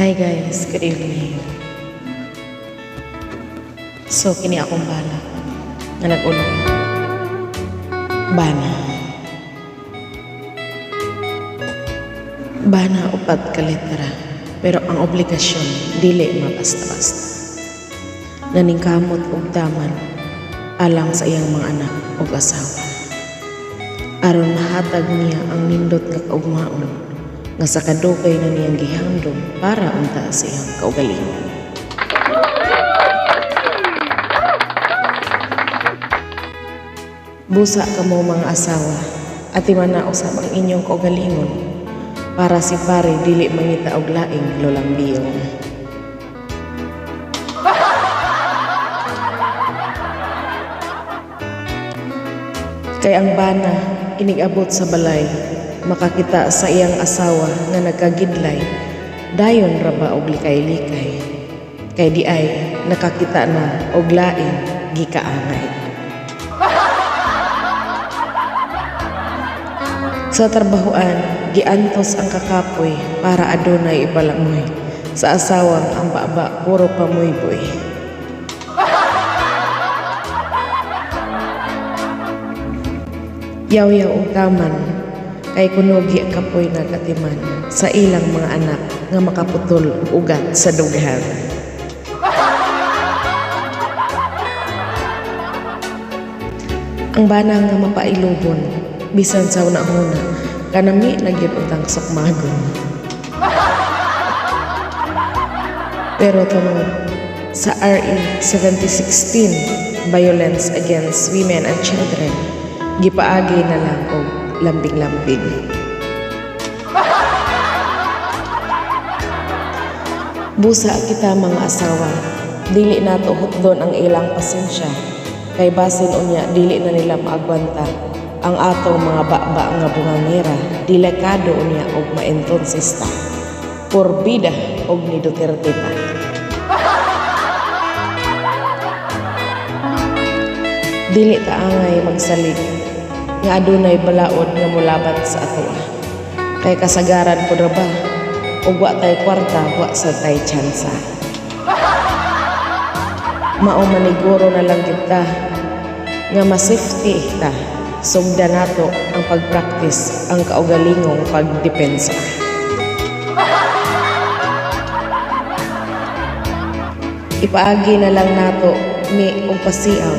Hi guys, good evening. So, kini akong bana nga nag-ulo. Bana. Bana upat ka letra, pero ang obligasyon dili mabasta-basta. Naningkamot og taman alang sa iyang mga anak ug asawa. Aron mahatag niya ang nindot nga kaugmaon nga sa kadugay na niyang gihandom para unta sa iyang kaugalingon. Busa kamo mga asawa, atiman na usab ang inyong kaugalingon para si pare dili mangita og laing lolang biyong. Kay ang bana inig-abot sa balay, makakita sa iyang asawa nga nagkagidlay, dayon ra ba og likay-likay. Kay di ay nakakita na og laing gikaangay. Sa trabahoan, giantos ang kakapoy para adunay ipalangoy. Sa asawang ang baba puro pamuyboy. Yaw-yaw og taman, kay kunogi kapoy nagatiman sa ilang mga anak nga makaputol og ugat sa dughan. Ang bana nga mapailubon, bisan sa una-una, kanami na gyud untang sukmagon. Pero tungod sa RE 7016, Violence Against Women and Children, gipaagi na lang og lambing-lambing. Busa kita mga asawa, dili nato hutdon ang ilang pasensya, kay basin unya dili na nila maagwanta ang atong mga baba nga bungangera, delikado unya og maentonsista. Porbida og ni Duterte pa. Dili ta angay magsalig nga adunay balaod nga molabat sa atoa. Kay kasagaran pud ra ba ug wa tay kwarta, wa sad tay tsansa. Mao maniguro na lang gyud ta nga ma-safety ta, sugdan nato ang pagpraktis ang kaugalingong pagdepensa. Ipaagi na lang nato mi og pasiaw,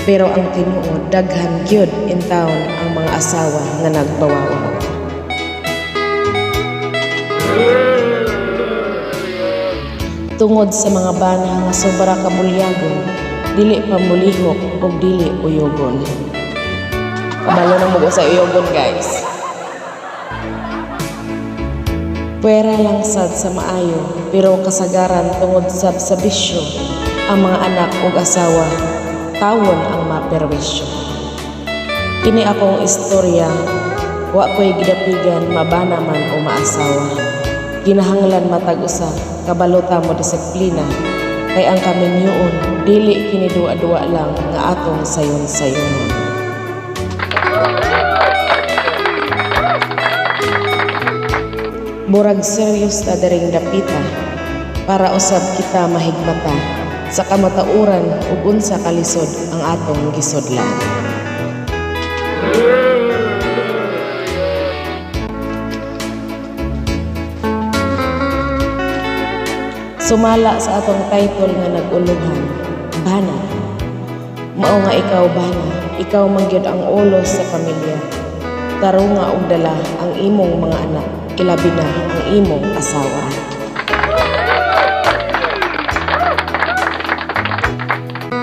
pero ang tinuod daghan gyud in town ang mga asawa nga nagbawawaw. Tungod sa mga bana nga sobra ka bulyagon, dili pa molihok og dili uyogon. Kabalo na mo sa uyogon, guys. Pwera lang sad sa maayo, pero kasagaran tungod sab sa bisyo, ang mga anak ug asawa tawon ang maperwisyo. Kini akong istorya, wa ko'y gidapigan mabana man o maasawa. Kinahanglan matag usa, kabalo ta mo disiplina, kay ang kaminyoon dili kini duwa-duwa lang nga atong sayon-sayonon. Murag serious ta diring dapita para usab kita mahigmata sa kamatauran ug unsa kalisod ang atong gisudlan. Sumala sa atong title nga nag-uluhan, Bana. Mao nga ikaw bana, ikaw man gyud ang ulo sa pamilya. Tarunga og dala ang imong mga anak, ilabi na ang imong asawa.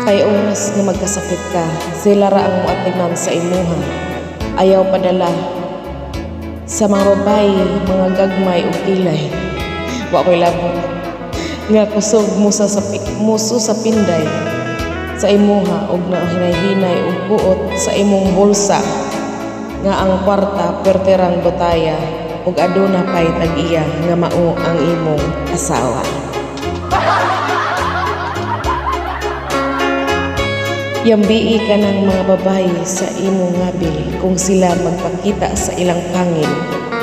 Kay oras nga magkasakit ka, sila ra ang moatiman sa imuha. Ayaw padala sa mga babaye, mga gagmay ug kilay. Wa ko'y labot. Nga kusog muso sa pinday sa imuha ug nahinay-hinay ug buot sa imong bulsa nga ang kwarta perterang botaya ug aduna pay tag-iya nga mao ang imong asawa. Yambii ka ng mga babayi sa imong ngabil kung sila magpakita sa ilang pangil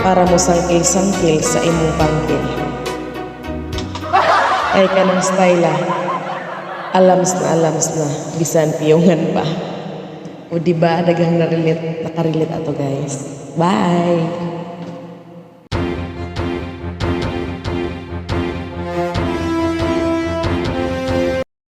para mosangkil-sangkil sa imong bangkil. Ay, kanang style ah. Alams na bisan piyungan pa. O di ba daghang na-relate, nakarelate ato, guys. Bye.